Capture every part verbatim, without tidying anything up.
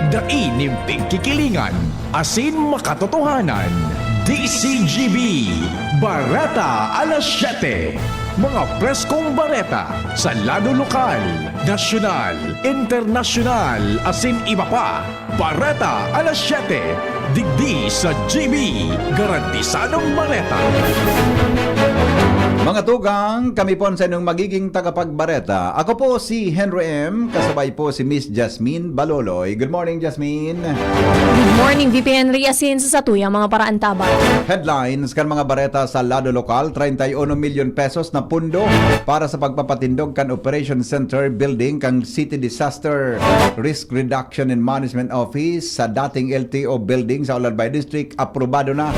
Dai nin pigkikilingan asin makatotohanan. D C G B, Bareta alas siyete. Mga preskong bareta sa lado lokal, nasyonal, internasyonal, asin iba pa. Bareta alas siyete, digdi sa G B, garantisadong bareta. Mga tugang, kami po ang sa inyong magiging tagapagbareta. Ako po si Henry M, kasabay po si Miss Jasmine Baloloy. Good morning, Jasmine. Good morning, V P Henry, asin sa satuyang mga paraantabay. Headlines kan mga bareta sa lado lokal: treinta y uno milyon pesos na pundo para sa pagpapatindog kan Operation Center Building kan City Disaster Risk Reduction and Management Office sa dating L T O Building sa Olalbay District, aprobado na.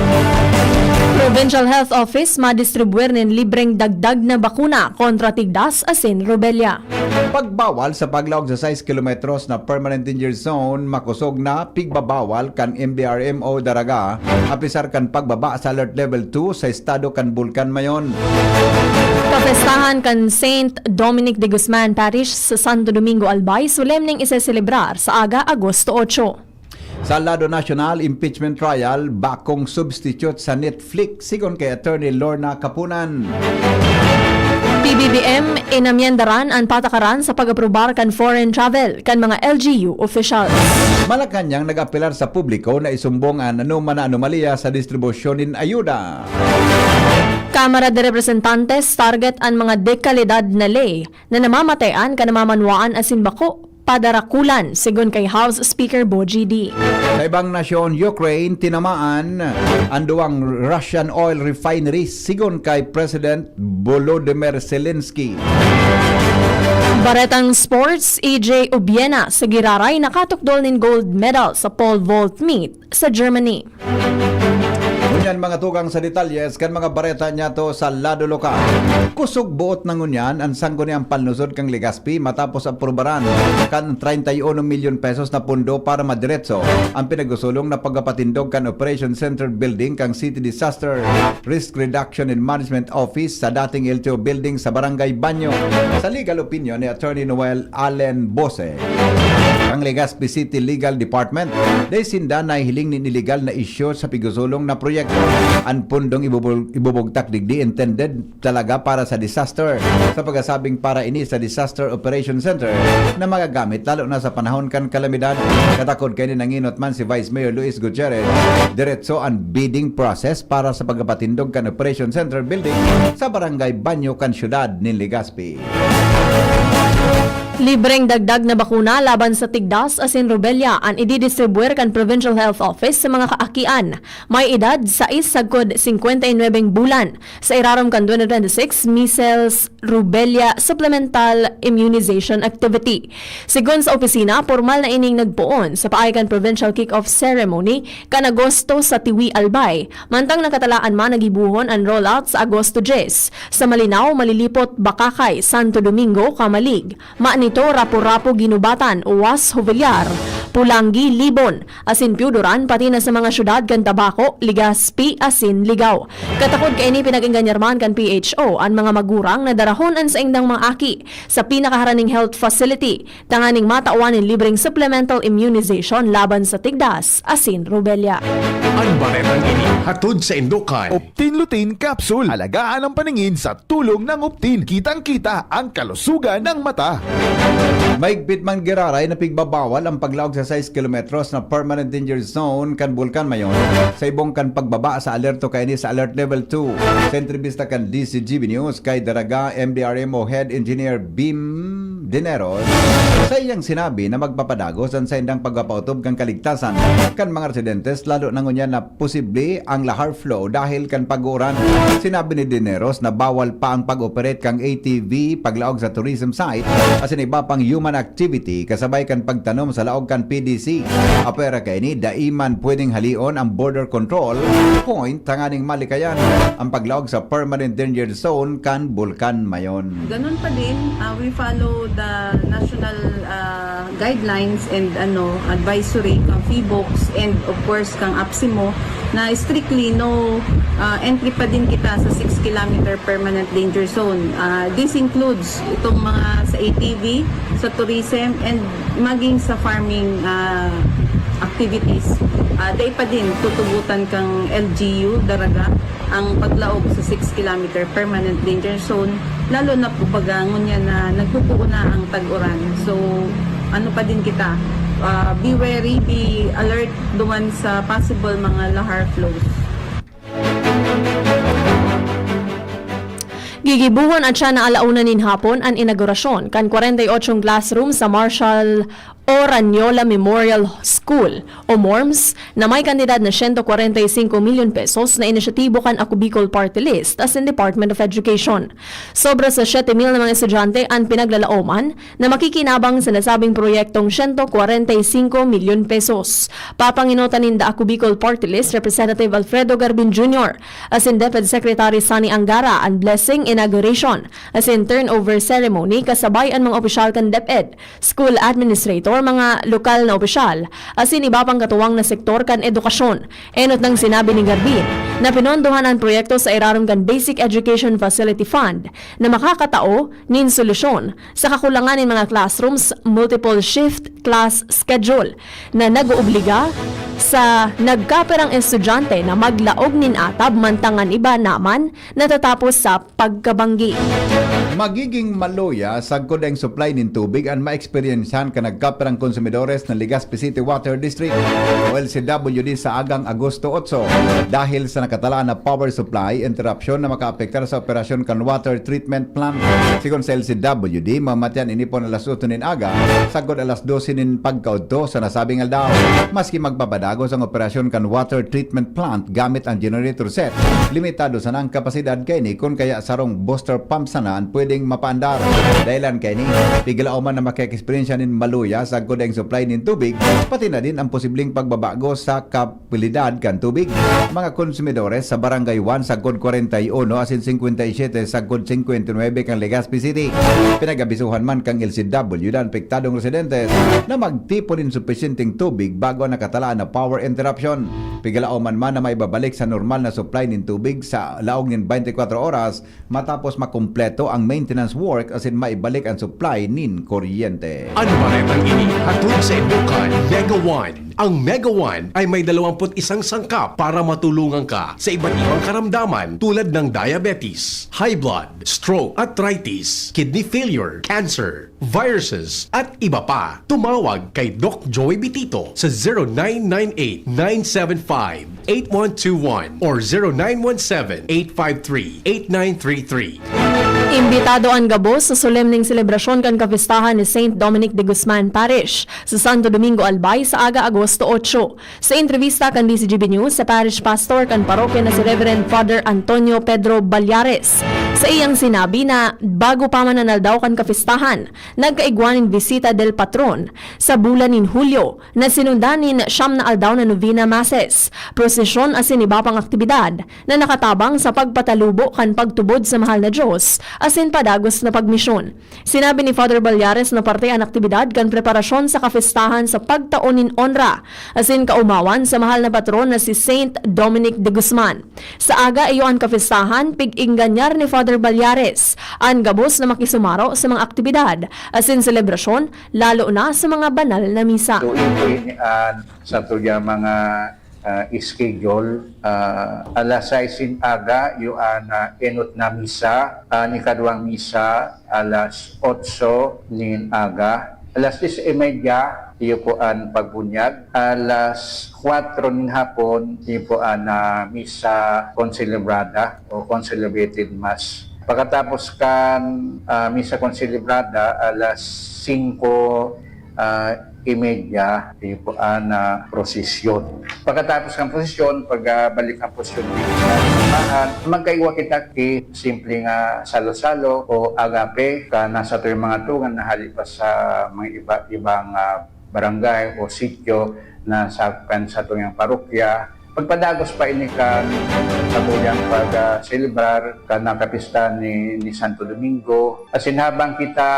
Provincial Health Office madistribuyar nin libreng dagdag na bakuna kontra tigdas asin rubella. Pagbawal sa paglaog sa sais kilometros na permanent danger zone, makosog na pigbabawal kan M D R M O Daraga, apisar kan pagbaba sa Alert Level two sa estado kan Bulkan Mayon. Kapestahan kan Saint Dominic de Guzman Parish sa Santo Domingo, Albay, solemneng iseselebrar sa aga, Agosto ocho. Sa lado nasyonal, impeachment trial, bakong substitute sa Netflix, sigon kay Attorney Lorna Kapunan. P B B M, inamyendaran an patakaran sa pag-aprobar kan foreign travel kan mga L G U officials. Malacañang nag-apelar sa publiko na isumbong an anoman na anomalya sa distribusyon nin ayuda. Kamara de Representantes target an mga dekalidad na ley na namamatean kan namamanwaan asin bako padarakulan, sigon kay House Speaker Bo G D. Sa ibang nasyon, Ukraine, tinamaan an duwang Russian oil refineries, sigon kay President Volodymyr Zelensky. Baretang sports, E J Ubiena sa giraray nakatukdol nin gold medal sa pole vault meet sa Germany. Ngunyan, mga tugang, sa detalyes kan mga bareta niyato sa lado lokal. Kusog boot na ngunyan an Sangguniang Panlungsod kan Legazpi matapos aprubaran kan treinta y uno milyon pesos na pondo para madiretso ang pinag-usulong na pagpapatindog kan Operation Center Building kan City Disaster Risk Reduction and Management Office sa dating L T O Building sa Barangay Banyo, sa legal opinion ni Attorney Noel Allen Bose. Ang Legazpi City Legal Department, dai sinda nahihiling nin illegal na isyu sa pigusulong na proyekto. An pundong ibubul-, ibubugtak digdi intended talaga para sa disaster, sa pagasabing para ini sa Disaster Operation Center na magagamit lalo na sa panahon kan kalamidad. Katakod kaini, nangenot man si Vice Mayor Luis Gutierrez, diretso an bidding process para sa pagpapatindog kan Operation Center Building sa Barangay Banyo kan siyudad nin Legazpi. Libreng dagdag na bakuna laban sa tigdas asin rubella an ididistribuir kan Provincial Health Office sa mga kaakian may edad sais sagkod singkwenta y nuwebeng bulan sa irarom kan twenty twenty-six Measles Rubella Supplemental Immunization Activity. Sigon sa opisina, pormal na ining nagpoon sa paagi kan provincial kick-off ceremony kan Agosto sa Tiwi, Albay, mantang nakatalaan man na gibohon an rollout sa Agosto dyes sa Malinao, Malilipot, Bacacay, Santo Domingo, Camalig, Manito, Rapu-Rapu, Guinobatan, Oas, Jovellar, Polangui, Libon, asin Pioduran, pati na sa mga syudad kan Tabaco, Legazpi, asin Ligao. Katakod kaini, pinag-engganyar man kan P H O an mga magurang na darahon an saindang mga aki sa pinakaharaning health facility tanganing matawan nin libreng supplemental immunization laban sa tigdas asin rubella. An baretang ini hatod saindo kan Optin Lutein Capsule. Alagaan ang paningin sa tulong ng Optin. Kitang-kita ang kalusugan ng mata. Mahigpit man giraray na pigbabawal ang paglaog sa sais kilometros na permanent danger zone kan Bulkan Mayon, sa ibong kan pagbaba sa alerto kaini sa Alert Level two. Sa entrevista kan D C G B News kay Daraga M D R M O Head Engineer Bim Dineros, sa iyang sinabi na magpapadagos an saindang pagpapautob kan kaligtasan kan mga residentes, lalo na ngunyan na posible ang lahar flow dahil kan pag-uuran. Sinabi ni Dineros na bawal pa ang pag-operate kan A T V paglaog sa tourism site asin iba pang human activity kasabay kan pagtanom sa laog kan P D C. Apwera kaini, dai man pwedeng halion ang border control point tanganing malikayan ang paglaog sa permanent danger zone kan Bulkan Mayon. Ganun pa din, ah, we follow the national, ah, guidelines and, ano, advisory kang PHIVOLCS and, of course, kang APSEMO na strictly no, ah, entry pa din kita sa six kilometer permanent danger zone. Ah, this includes itong mga sa A T V, sa tourism, and maging sa farming, ah, activities, ah, dai pa din tutugutan kan L G U Daraga ang paglaog sa six kilometer permanent danger zone, lalo na po baga ngunyan na nagpupuo na ang tag-uran. So, ano pa din kita, ah, be wary, be alert duman sa possible mga lahar flows. Gigibohon at siya na ala una nin hapon an inaugurasyon kan kwarenta y ocho classroom sa Marshal Oranyola Memorial School o MORMS na may kantidad na siyento kwarenta y singko milyon pesos na inisyatibo kan Ako Bicol Party List asin Department of Education. Sobra sa siyete mil na mga estudyante an pinaglalaoman na makikinabang sa nasabing proyektong siyento kwarenta y singko milyon pesos. Papangenotan ninda Ako Bicol Party List Representative Alfredo Garbin Junior asin DepEd Secretary Sonny Angara an blessing, inauguration asin turnover ceremony kasabay an mga opisyal kan DepEd, school administrator, mga lokal na opisyal, asin iba pang katuwang na sektor kan edukasyon. Enot nang sinabi ni Garbin na pinondohan an proyekto sa irarom kan Basic Education Facility Fund na makakatao nin solusyon sa kakulangan nin mga classrooms, multiple shift class schedule na nag-oobliga sa nagkapirang estudyante na maglaog nin atab, mantang an iba naman natatapos sa pagkabanggi. Magiging maluya sagkod ang supply nin tubig an maeksperiensyahan kan nagkapirang konsumidores na Legazpi City Water District o L C W D sa agang Agosto otso dahil sa nakatalaan na power supply interruption na makaapektar sa operasyon kan water treatment plant. Sigon sa L C W D, mamatian ini pon alas otso nin aga sagkod alas dose nin pagkaudto sa nasabing aldaw. Maski magpapadagos ang operasyon kan water treatment plant gamit ang generator set, limitado sana ang kapasidad kaini kun kaya sarong booster pump sana an pwedeng mapaandar. Dahilan kaini, piglaoman na maki-eksperyensya nin maluya sagkod ang supply nin tubig, pati na din ang posibleng pagbabago sa kap- kalidad kan tubig. Mga konsumidores sa Barangay one sagkod kwarenta y uno asin singkwenta y siyete sagkod singkwenta y nuwebe kan Legazpi City, pinag-abisuhan man kan L C W an apektadong residentes na magtipon nin supisyenteng tubig bago ang nakatalaan na power interruption. Pigalaoman man na maibabalik sa normal na supply nin tubig sa laog nin twenty-four oras matapos makumpleto ang maintenance work asin maibalik ang supply nin kuryente. An baretang ini hatod sa inyo kan Mega One. Ang Mega One ay may dalawampu't isang sangkap para matulungan ka sa iba't ibang karamdaman tulad ng diabetes, high blood, stroke, arthritis, kidney failure, cancer, viruses, at iba pa. Tumawag kay Doc Joey Bitito sa zero nine nine eight, nine seven five, eight one two one or zero nine one seven, eight five three, eight nine three three. Imbitado an gabos sa solemneng selebrasyon kan kapistahan ni Saint Dominic de Guzman Parish sa Santo Domingo, Albay, sa aga Agosto otso. Sa entrebista kan D Z G B News sa Parish Pastor kan parokya na si Reverend Father Antonio Pedro Ballares, sa iyang sinabi na bago pa man an aldaw kan kapistahan, nagkaigwa nin Visita del Patron sa bulan nin Hulyo, na sinundan nin siyam na aldaw na novena masses, prosesyon asin iba pang aktibidad na nakatabang sa pagpatalubo kan pagtubod sa mahal na Dios asin padagos na pagmisyon. Sinabi ni Father Ballares na parte an aktibidad kan preparasyon sa kapistahan sa pagtao nin onra asin kaomawan sa mahal na patron na si Saint Dominic de Guzman. Sa aga iyo an kapistahan, pig-ingganyar ni Father Ballares an gabos na makisumaro sa mga aktibidad asin selebrasyon, lalo na sa mga banal na misa. So, ini an sa tuya mga ah, schedule. Ah, alas sais nin aga, iyo an ah, enot na misa. An ikadwang misa, alas otso nin aga. Alas diyes y media, iyo po an pagbunyag. Alas kwatro nin hapon, iyo po an ah, misa concelebrada o concelebrated mass. Pagkatapos kan ah, misa concelebrada, alas singko ah, y media, iyo po an ah, prosesyon. Pagkatapos kan prosesyon, pagbalik ang prosesyon dito sa simbahan, magkaigwa kita ki simple nga salo-salo o agape ka nasa tuyong mga tugang na hali pa sa mga iba-ibang ah, barangay o sityo na sa kan sa tuyong parokya. Padagos pa ini kan sabuyang pag-selebrar kan nakapista ni, ni Santo Domingo. Asin habang kita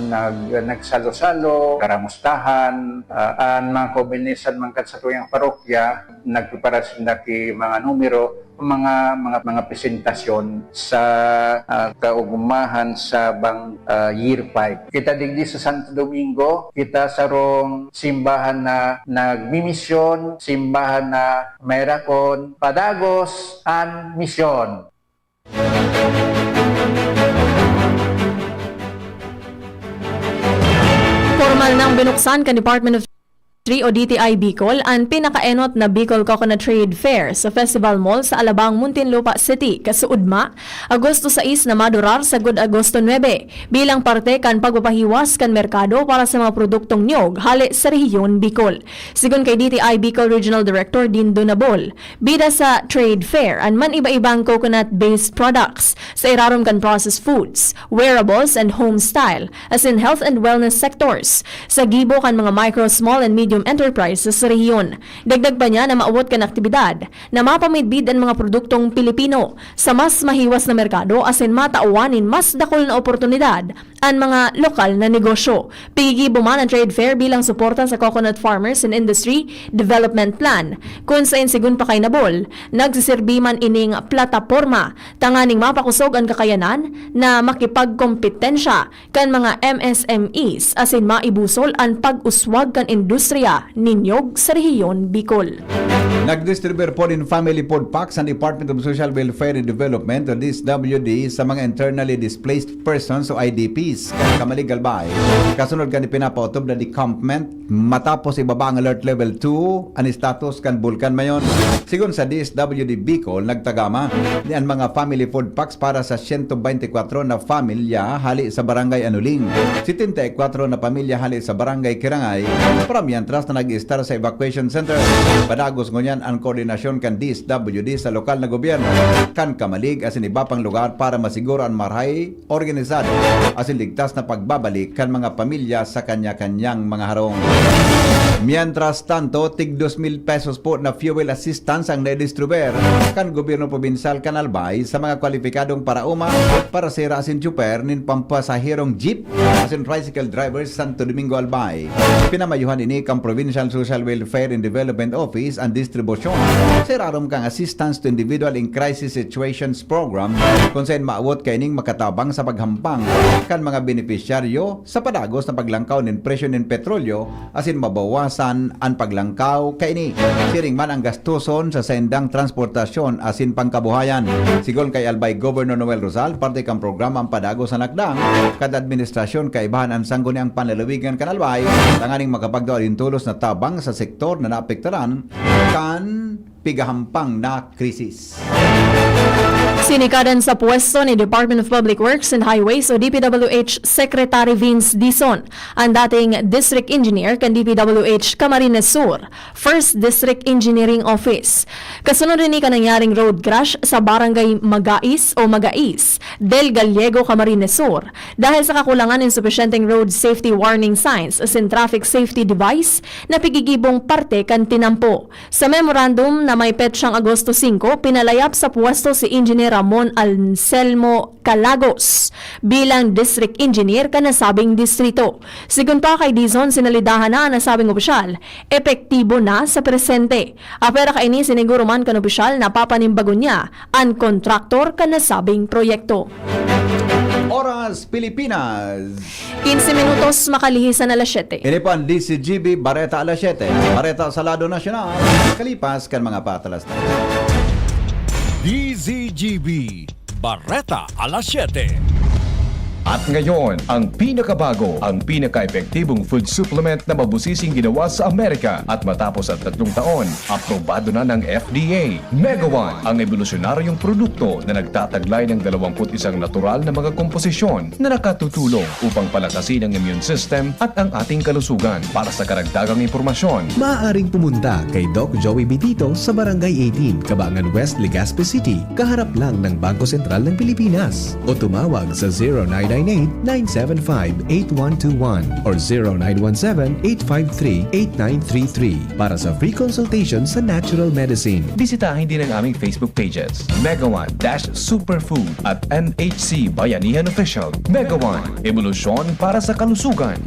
nag-, nagsalo-salo, karamustahan, ah, an mga komunidad man kan satuyang parokya, nagprepara sinda ki mga numero, mga, mga, mga presentasyon sa, ah, kaugmahan sa bang, ah, Year five. Kita digdi sa Santo Domingo, kita sarong simbahan na nagmimisyon, simbahan na mayrakon padagos an misyon. Formal nang binuksan kan Department of Industry o D T I Bicol an pinakaenot na Bicol Coconut Trade Fair sa Festival Mall sa Alabang, Muntinlupa City, kasuodma, Agosto sais na madurar sagkod Agosto nuebe, bilang parte kan pagpapahiwas kan merkado para sa mga produktong niyog hale sa rehiyon Bicol. Sigon kay D T I Bicol Regional Director Dindo Nabol, bida sa trade fair an man-iba-ibang coconut-based products sa irarom kan processed foods, wearables and home style, asin health and wellness sectors, sa gibo kan mga micro, small and medium enterprises sa rehiyon. Dagdag pa niya na maawot kan aktibidad na mapamidbid an mga produktong Pilipino sa mas mahiwas na merkado asin matawan nin mas dakul na oportunidad an mga lokal na negosyo. Pigigibo man an trade fair bilang suporta sa Coconut Farmers and Industry Development Plan, kun saen sigon pa kay Nabol, nagsiserbi man ining plataporma tanganing mapakosog an kakayanan na makipagkompetensya kan mga M S M Es asin maibusol an pag-uswag kan industriya nin niyog sa rehiyon Bicol. Nagdistribuir po nin family food packs ang Department of Social Welfare and Development o D S W D sa mga internally displaced persons o I D Ps kan Camalig, Albay, kasunod kan ipinapautob na decampment matapos ibaba ang Alert Level two an status kan Bulkan Mayon. Sigon sa D S W D Bicol, nagtagama ni an mga family food packs para sa siyento bente kwatro na pamilya hali sa Barangay Anuling, setenta y kwatro na pamilya hali sa Barangay Kirangay, para mientras na nag-estar sa evacuation center. Padagos ngunyan an koordinasyon kan D S W D sa lokal na gobyerno, kan Camalig asin iba pang lugar para masiguro an marahay, organisado asin ligtas na pagbabalik kan mga pamilya sa kanya-kanyang mga harong. Mientras tanto, tig dos mil pesos po na fuel assistance ang nadistribuir kan gobyerno probinsal kan Albay sa mga kwalipikadong paraoma, parasera asin tsuper nin pampasaherong jeep asin tricycle drivers sa Santo Domingo, Albay. Pinamayuhan ini kan Provincial Social Welfare and Development Office an distribusyon sa irarom kan Assistance to Individual in Crisis Situations Program, kun saen maawot kaining makatabang sa paghampang kan mga benepisyaryo sa padagos na paglangkaw nin presyo nin petrolyo asin mabawasan an paglangkaw kaini. Siring man an gastoson sa saindang transportasyon asin pangkabuhayan. Sigon kay Albay Governor Noel Rosal, parte kan programa an padagos na lakdang kan administrasyon kaibahan an sangguniang panlalawigan kan Albay tanganing makapagdua nin tolos na tabang sa sektor na naapektaran kan pigahampang na krisis. Sinikadan sa pwesto ni Department of Public Works and Highways o D P W H Secretary Vince Dizon, ang dating District Engineer kan D P W H Camarines Sur, First District Engineering Office. Kasunod ini kan nangyaring road crash sa Barangay Magais o Magais, Del Gallego, Camarines Sur, dahil sa kakulangan nin supisyenteng road safety warning signs asin traffic safety device na pigigibong parte kan tinampo. Sa memorandum na may petsang Agosto singko, pinalayap sa pwesto si Engineer Ramon Anselmo Calagos bilang District Engineer kan nasabing distrito. Sigon pa kay Dizon, sinalidahan na an nasabing opisyal, epektibo na sa presente. Apwera kaini, siniguro man kan opisyal na papanimbagon niya an kontraktor kan nasabing proyekto. Oras Pilipinas. Quince minutos makalihisan alas siyete. Ini po ang D Z G B Bareta alas siyete. Bareta sa lado nasyonal, kalipas kan mga patalastas. D Z G B Bareta alas siyete. At ngayon, ang pinakabago, ang pinaka-epektibong food supplement na mabusising ginawa sa Amerika. At matapos ang tatlong taon, aprobado na ng F D A. Mega One, ang ebolusyonaryong produkto na nagtataglay ng dalawampu't isang natural na mga komposisyon na nakatutulong upang palakasin ang immune system at ang ating kalusugan. Para sa karagdagang impormasyon, maaaring pumunta kay Doc Joey Bitito sa Barangay eighteen, Cabangan West, Legazpi City, kaharap lang ng Bangko Sentral ng Pilipinas, o tumawag sa zero nine nine eight, nine seven five, eight one two one or zero nine one seven, eight five three, eight nine three three para sa free consultation sa natural medicine. Bisitahin din ang aming Facebook pages, Mega One dash Superfood at M H C Bayanihan Official. Mega One, ebolusyon para sa kalusugan.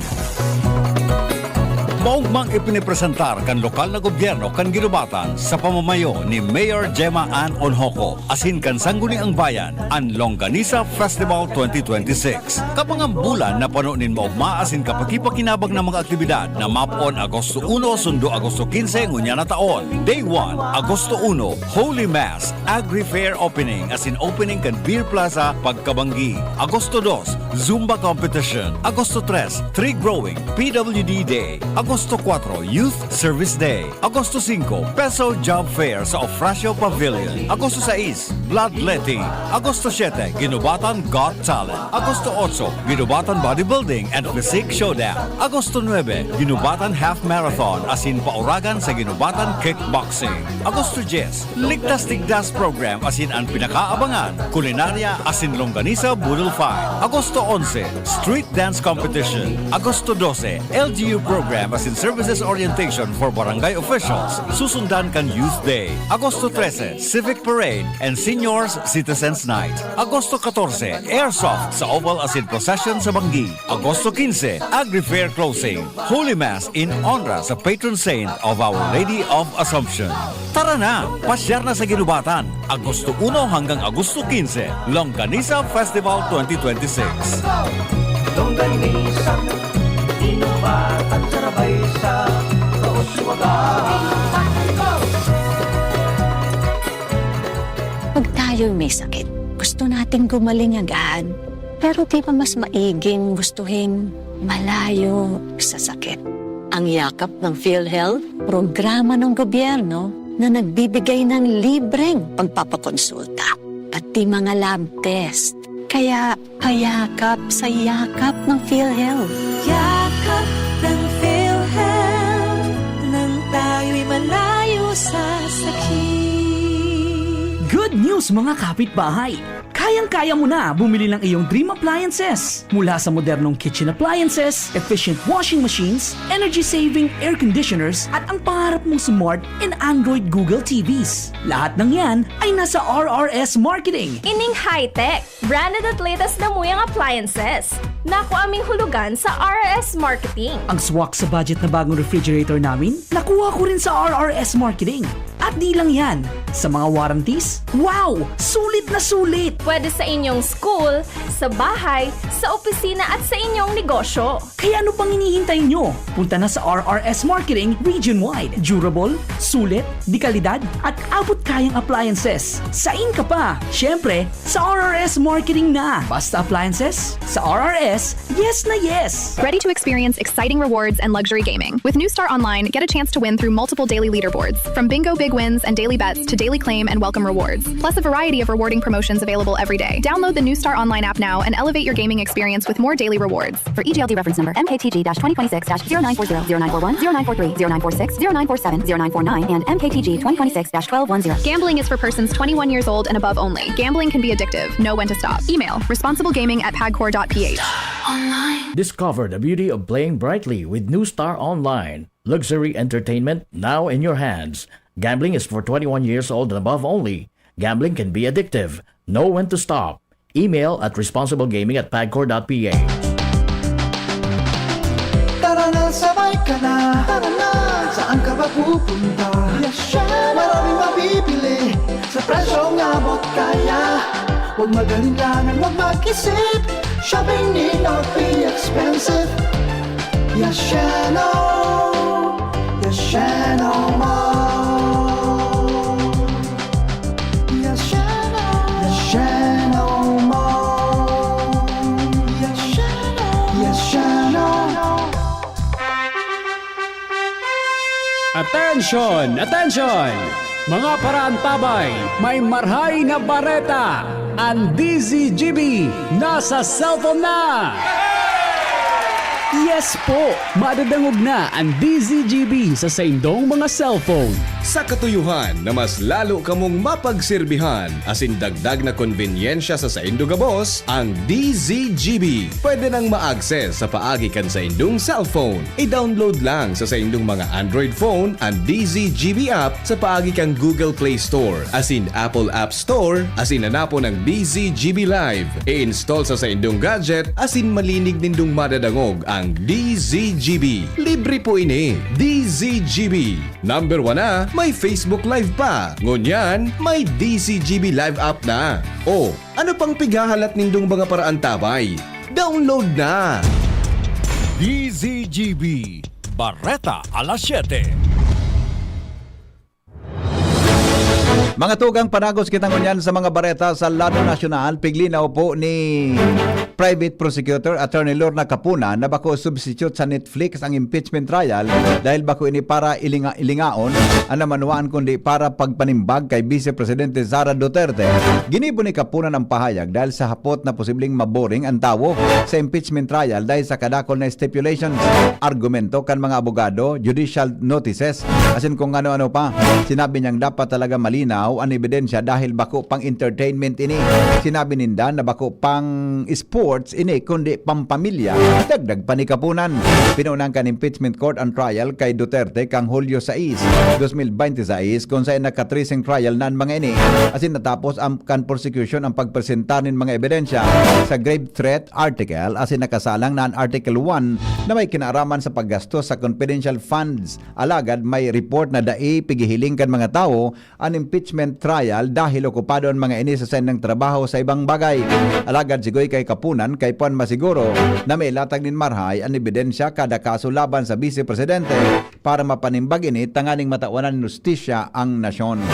Maugmang ipinipresentar kan lokal na gobyerno kan Guinobatan sa pamamayo ni Mayor Gemma Ann Onhoco asin kan Sangguniang Bayan an Longganisa Festival twenty twenty-six. Kabangang bulan na pano nin maogma asin kapakipakinabang na mga aktibidad na mapoon Agosto uno sundo Agosto quince ngunyan na taon. Day one, Agosto uno, Holy Mass, Agri Fair Opening asin opening kan Beer Plaza pagkabanggi. Agosto dos, Zumba Competition. Agosto tres, Tree Growing, P W D Day. Agosto kuwatro, Youth Service Day. Agosto singko, Peso Job Fair sa Ofracio Pavilion. Agosto sais, Bloodletting. Agosto siyete, Guinobatan Got Talent. Agosto otso, Guinobatan Bodybuilding and Physique Showdown. Agosto nuebe, Guinobatan Half Marathon asin pauragan sa Guinobatan Kickboxing. Agosto dyes, Ligtas Tigdas Program asin an pinakaabangan, Kulinarya asin Longganisa Boodle Fight. Agosto onse, Street Dance Competition. Agosto dose, L G U Program asin Services Orientation for Barangay Officials, susundan kan Youth Day. Agosto trese, Civic Parade and Seniors Citizens Night. Agosto katorse, Airsoft sa Oval asin Procession sa Banggi. Agosto quince, Agri Fair Closing. Holy Mass in honra sa patron saint of Our Lady of Assumption. Tara na! Pasyar na sa Guinobatan, Agosto uno hanggang Agosto quince, Longganisa Festival twenty twenty-six. Longganisa, inubat at sarabay sa Kauswagan. Pag tayo'y may sakit, gusto nating gumaling agad. Pero di ba mas maiging gustuhin malayo sa sakit? Ang Yakap ng PhilHealth, programa ng gobyerno na nagbibigay ng libreng pagpapakonsulta, pati mga lab test. Kaya payakap sa Yakap ng PhilHealth. Yakap ng PhilHealth, nang tayo'y malayo sa sakit. Good news, mga kapitbahay! Kayang-kaya mo na bumili ng iyong dream appliances. Mula sa modernong kitchen appliances, efficient washing machines, energy-saving air conditioners, at ang pangarap mong smart and Android Google T Vs. Lahat ng yan ay nasa R R S Marketing. Ining high-tech, branded at latest na muyang appliances. Nakuha ming hulugan sa R R S Marketing. Ang swak sa budget na bagong refrigerator namin, nakuha ko rin sa R R S Marketing. At di lang yan, sa mga warranties, wow! Sulit na sulit! Pwede sa inyong school, sa bahay, sa opisina at sa inyong negosyo. Kaya ano pang hinihintay nyo? Punta na sa R R S Marketing region-wide. Durable, sulit, de kalidad, at abot kayang appliances. Sain ka pa? Siyempre, sa R R S Marketing na. Basta appliances, sa R R S, yes na yes! Ready to experience exciting rewards and luxury gaming? With New Star Online, get a chance to win through multiple daily leaderboards, from bingo big wins and daily bets to daily claim and welcome rewards, plus a variety of rewarding promotions available every day. Download the New Star Online app now and elevate your gaming experience with more daily rewards. For E G L D reference number, M K T G dash twenty twenty-six dash zero nine four zero, zero nine four one, zero nine four three, zero nine four six, zero nine four seven, zero nine four nine, and M K T G twenty twenty-six dash twelve one zero. Gambling is for persons twenty-one years old and above only. Gambling can be addictive. Know when to stop. Email responsiblegaming at pagcor dot p h. Discover the beauty of playing brightly with New Star Online. Luxury entertainment now in your hands. Gambling is for twenty-one years old and above only. Gambling can be addictive. Know when to stop. Email at responsiblegaming at pagcor dot p h. Tara na, sabay ka na. Tara na, saan ka ba pupunta? Yes, syempre. Maraming mabibili sa presyong abot kaya. Huwag mag-alinlangan, huwag mag-isip. Shopping need not be expensive. Yasheno, Yasheno Mall. Yasheno, Yasheno Mall. Yasheno, Yasheno. Attention! Attention! Mga paraantabay, may marhay na bareta! Ang D Z G B nasa cellphone na! Yes po! Madadangog na an D Z G B sa saindong mga cellphone. Sa katuyohan na mas lalo kamong mapagserbihan asin dagdag na konbenyensya sa saindo gabos, ang D Z G B pwede nang ma-access sa paagi kan saindong cellphone. I-download lang sa saindong mga Android phone an D Z G B app sa paagi kan Google Play Store asin Apple App Store asin hanapon ang D Z G B Live. I-install sa saindong gadget asin malinig nindong madadangog ang D Z G B. Libre po ini. D Z G B. Number one na, may Facebook Live pa. Ngunyan, may D Z G B Live app na. O, ano pang pighahalat nindong mga paraantabay? Download na! D Z G B, Bareta alas siyete. Mga tugang, panagos kita ngunyan sa mga bareta sa lado nasyonal. Piglinaw po ni Private Prosecutor Attorney Lorna Kapunan na bako substitute sa Netflix ang impeachment trial dahil bako ini para ilinga-, ilingaon an namanwaan kundi para pagpanimbag kay Vice Presidente Sara Duterte. Ginibo ni Kapunan ang pahayag dahil sa hapot na posibleng maboring an tawo sa impeachment trial dahil sa kadakol na stipulations, argumento kan mga abogado, judicial notices, asin kung ano-ano pa. Sinabi niyang dapat talaga malinaw an ebidensya dahil bako pang entertainment ini. Sinabi ninda na bako pang sports ini kundi pampamilya. Dagdag pa ni Kapunan, pinunan kan impeachment court ang trial kay Duterte kan Hulyo sais, dos mil bente sais, kung saen nagka-three sitting trial na an mga ini, asin natapos ang kan prosecution ang pagpresentar nin mga ebidensya sa grave threat article asin nakasalang na an Article one na may kinaaraman sa paggastos sa confidential funds. Alagad may report na dai pigihiling kan mga tawo an impeachment trial dahil okupado an mga ini sa saindang trabaho sa ibang bagay. Alagad sigoy kay Kapunan, kaipuhan masiguro na mailatag nin marahay an ebidensya kada kaso laban sa Vice Presidente para mapanimbag ini tanganing matawanan nin hustisya ang nasyon.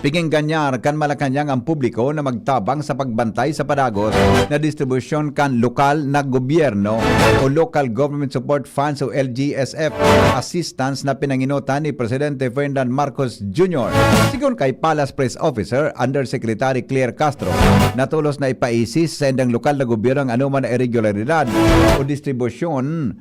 Piginganyar kan Malacañang ang publiko na magtabang sa pagbantay sa padagos na distribusyon kan lokal na gobyerno o Local Government Support Funds o L G S F assistance na pinanginotan ni Presidente Ferdinand Marcos Junior. Sigon kay Palace Press Officer Undersecretary Claire Castro, natolos na ipaisi sa saindang lokal na gobyerno ang anoman na iregularidad o distribusyon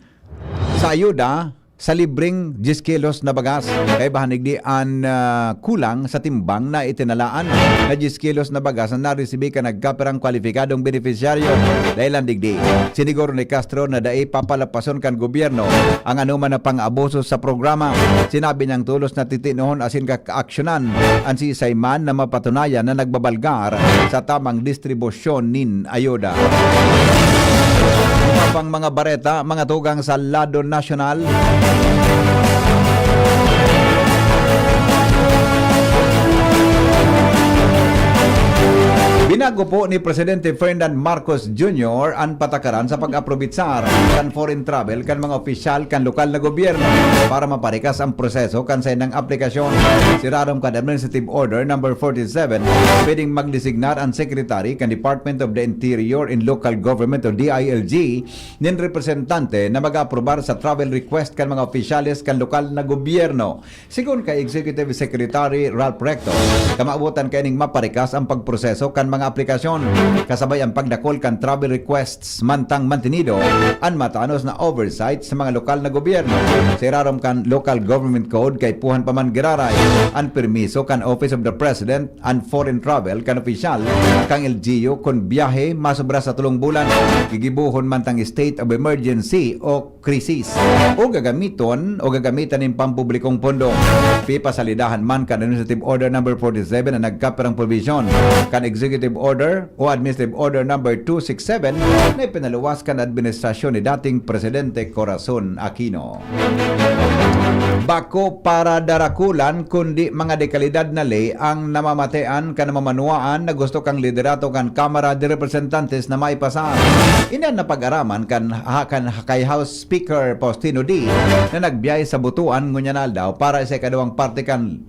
sa ayuda sa libreng diyes kilos na bagas. Kaibahan digdi an, ah, kulang sa timbang na itinalaan na diyes kilos na bagas na naresibi kan nagkapirang kwalipikadong benepisyaryo. Dahilan digdi, siniguro ni Castro na dai papalapason kan gobyerno ang anoman na pang-abuso sa programa. Sinabi niyang tolos na titinohon asin kakaaksyonan an siisay man na mapatunayan na nagbabalgar sa tamang distribusyon nin ayuda. Iba pang mga bareta, mga tugang sa lado nasyonal. Binago po ni Presidente Ferdinand Marcos Junior an patakaran sa pag-aprobitsar kan foreign travel kan mga opisyal kan lokal na gobyerno para maparikas ang proseso kan saindang aplikasyon. Sirarom kan Administrative Order Number forty-seven, pwedeng magdesignar ang Secretary kan Department of the Interior and Local Government o D I L G nin representante na mag-aaprobar sa travel request kan mga opisyales kan lokal na gobyerno. Sigon kay Executive Secretary Ralph Recto, kamawotan kaining maparikas ang pagproseso kan mga aplikasyon, kasabay ang pagdakol kan travel requests mantang mantinido an matanos na oversight sa mga lokal na gobyerno. Sa irarom kan Local Government Code, kaipuhan pa man giraray an permiso kan Office of the President an foreign travel kan opisyal kan L G U kun biyahe masobra sa tolong bulan. Gigibohon man tang state of emergency o krisis, o gagamiton o gagamitan nin pampublikong pondo. Pipasalidahan man kan Administrative Order Number forty-seven na nagkapirang provision kan Executive Order o Administrative Order Number two six seven na ipinaluwas kan administrasyon ni dating Presidente Corazon Aquino. Bako para darakulan, kundi mga dekalidad na ley ang namamatean kan namamanwaan na gusto kan liderato kan Kamara de Representantes na maipasa. Ini an napag-araman kan, ha-, kan kay House Speaker Faustino Dy na nagbiyahe sa Butuan ngunyan na aldaw para sa ikaduwang parte kan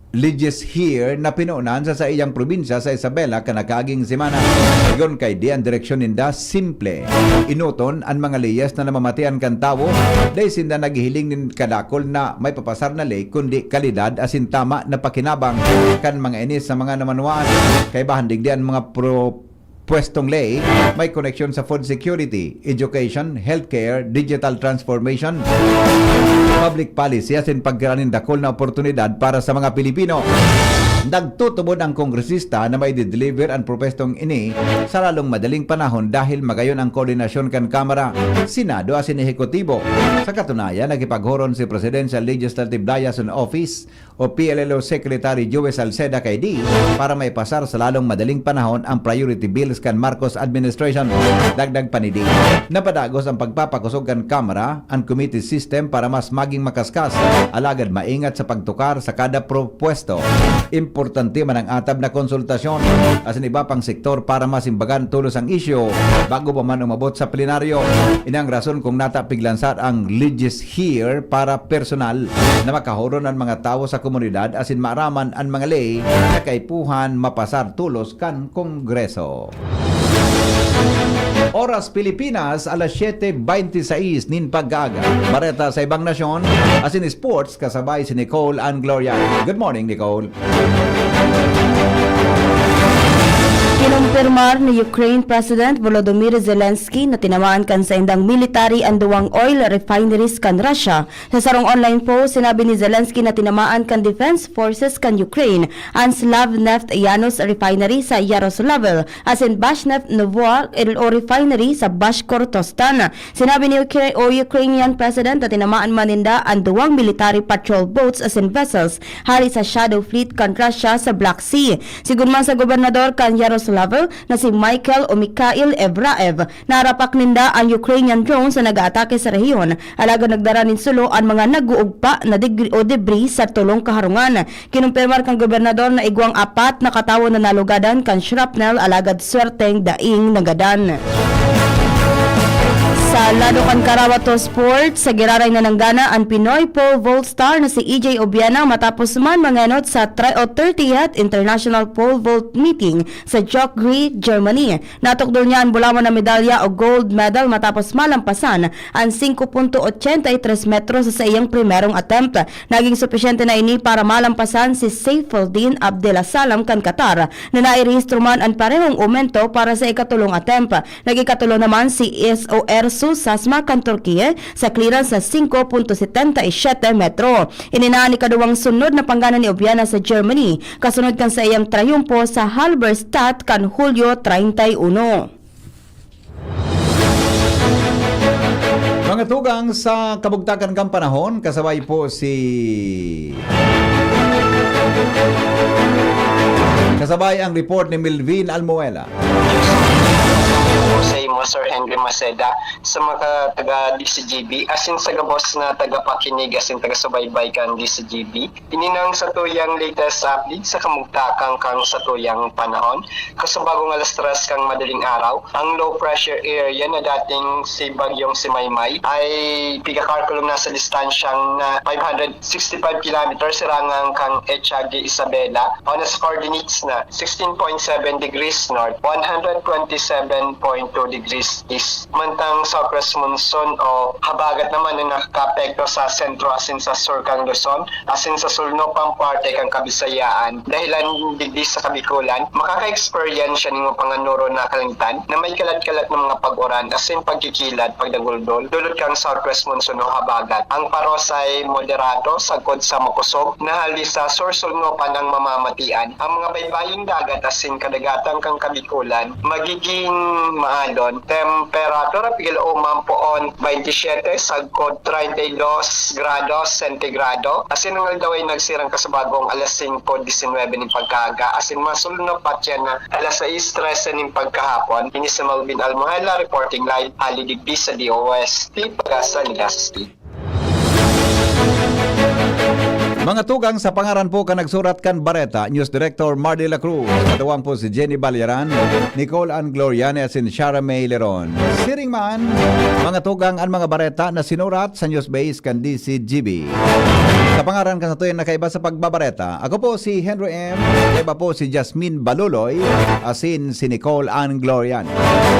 Leges Here na pinunan sa saiyang probinsya sa Isabela kan nakaaging semana. Sigon kay Dy, an direksyon ninda simple. Enoton an mga leyes na namamatean kan tawo, dai sinda naghihiling nin kadakol na maipapasar na ley, kundi kalidad asin tama na pakinabang kan mga ini sa mga namanwaan. Kaibahan digdi an mga pro-, pwestong ley, may koneksyon sa food security, education, healthcare, digital transformation, public policy, asin pagkira nin dakul na oportunidad para sa mga Pilipino. Nagtutubod ang kongresista na maide-deliver an propwestong ini sa lalong madaling panahon dahil magayon ang koordinasyon kan Kamara, Senado asin Ehekutibo. Sa katunayan, nakipaghuron si Presidential Legislative Liaison Office o P L L O Secretary Joey Salceda kaidi para maipasar sa lalong madaling panahon ang priority bills kan Marcos administration. Dagdag pa ni Di, napadagos ang pagpapakosog kan Kamara, an committee system para mas maging makaskas, alagad maingat sa pagtukar sa kada propwesto. Importante man ang atab na konsultasyon asin iba pang sektor para masimbagan tolos ang isyu bago pa man umabot sa plenaryo. Ini ang rason kung nata piglansar ang Legis Here para personal na makahuron an mga tawo sa komunidad asin maaraman an mga ley na kaipuhan mapasar tolos kan Kongreso. Oras Pilipinas, alas siyete beinti sais nin pagkaaga. Bareta sa ibang nasyon, asin sports kasabay si Nicole and Gloria. Good morning, Nicole. Kinumpirmar ni Ukraine President Volodymyr Zelensky na tinamaan kan saindang military an duwang oil refineries kan Russia. Sa sarong online post, sinabi ni Zelensky na tinamaan kan Defense Forces kan Ukraine an Slavneft Yanos Refinery sa Yaroslavl asin Bashneft Novoa Refinery sa Bashkortostan. Sinabi ni Ukra- o Ukrainian President na tinamaan man ninda an duwang military patrol boats asin vessels hali sa Shadow Fleet kan Russia sa Black Sea. Sigun man sa gobernador kan Yaroslavl na si Michael o Mikhail Evraev, naarapak ninda an Ukrainian drones na nag-aatake sa rehiyon, alagad nagdara nin sulo an mga nag-uugpa na degri- o debris sa tolong kaharungan. Kinumpirmar kan gobernador na igwang apat na katawo na nalugadan kan shrapnel alagad swerteng daing nagadan. Sa lado kan Karawato Sports, sa giraray na nanggana an Pinoy pole vault star na si E J Obiana matapos man mangenot sa tri- o thirtieth International Pole Vault Meeting sa Jockgri, Germany. Natukdol niya an bulawan na medalya o gold medal matapos malampasan an singko punto ochenta y tres metro sa saiyang primerong attempt. Naging supisyente na ini para malampasan si Saifuldin Abdelasalam kan Qatar, na nairehistro man an parehong omento para sa ikatulong attempt. Nag-ikatulo naman si S O R Susasma kan Turkiye sa clearance na singko punto setenta y siyete metro. Ini na an ikaduwang sunod na panggana ni Obiana sa Germany, kasunod kan saiyang trayumpo sa Halberstadt kan Hulyo treinta y uno. Mga tugang, sa kabugtakan kan panahon, kasabay po si kasabay ang report ni Melvin Almuela. Sa imo, Sir Henry Maceda, sa mga taga D C G B, asin sa gabos na tagapakinig asin taga-subaybay kan D C G B. Ini nang satuyang latest update sa kamugtakan kan satuyang panahon. Kasabagong alas tres kan madaling araw, ang low pressure area na dating si Bagyong si Maymay ay pigakarkulong nasa distansyang na five hundred sixty-five kilometers sirangan kan Echagi Isabela o nasa coordinates na sixteen point seven degrees north, one hundred twenty-seven point two degrees east. Mantang southwest monsoon o habagat naman ang nakakaapekto sa sentro asin sa sur kan Luzon, asin sa sulnopang parte kan Kabisayaan, dahelan digdi sa Kabikulan, makaka-experience siya nin mga panganoro na kalangitan na may kalat-kalat na mga pag-uran asin pagkikilad, pagdaguldol, dulot kan southwest monsoon o habagat. Ang paros ay moderado sagkod sa makosog na hali sa sur-sulnopan ang mamamatian. Ang mga baybaying dagat asin kadagatan kan Kabikulan magiging maalon. Temperatura, pigil o mampoon, twenty-seven sagkod treinta y dos grados sentigrado. Asin ang aldaw ay nagsirang kasabagong alas singko disinwebe nin pagkaaga. Asin masulnop pa siya na alas sais trese nin pagkahapon. Ini si Melvin Almohela reporting live hali digdi sa D O S T, Pagasa, Legazpi. Mga tugang, sa pangaran po kan nagsurat kan bareta, News Director Mardy La Cruz, katuwang po si Jenny Balyaran, Nicole Ann Gloriane, asin Shara May Leron. Siring man, mga tugang, an mga bareta na sinurat sa news base kan D C G B. Sa pangaran kan satuyang nakaiba sa pagbabareta, ako po si Henry M, kaiba po si Jasmine Baluloy, asin si Nicole Ann Gloriane.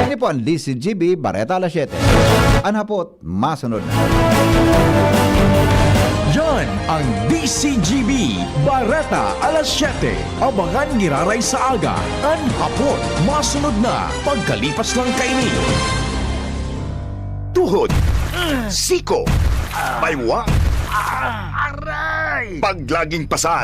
Ini po ang D C G B Bareta Alas Siyete. An hapot, masunod na. Yan ang D C G B, Bareta alas siyete. Abangan giraray sa aga, an hapon, masunod na, pagkalipas lang kaini. Tuhod, siko, baywang, Aray! paglaging pasan,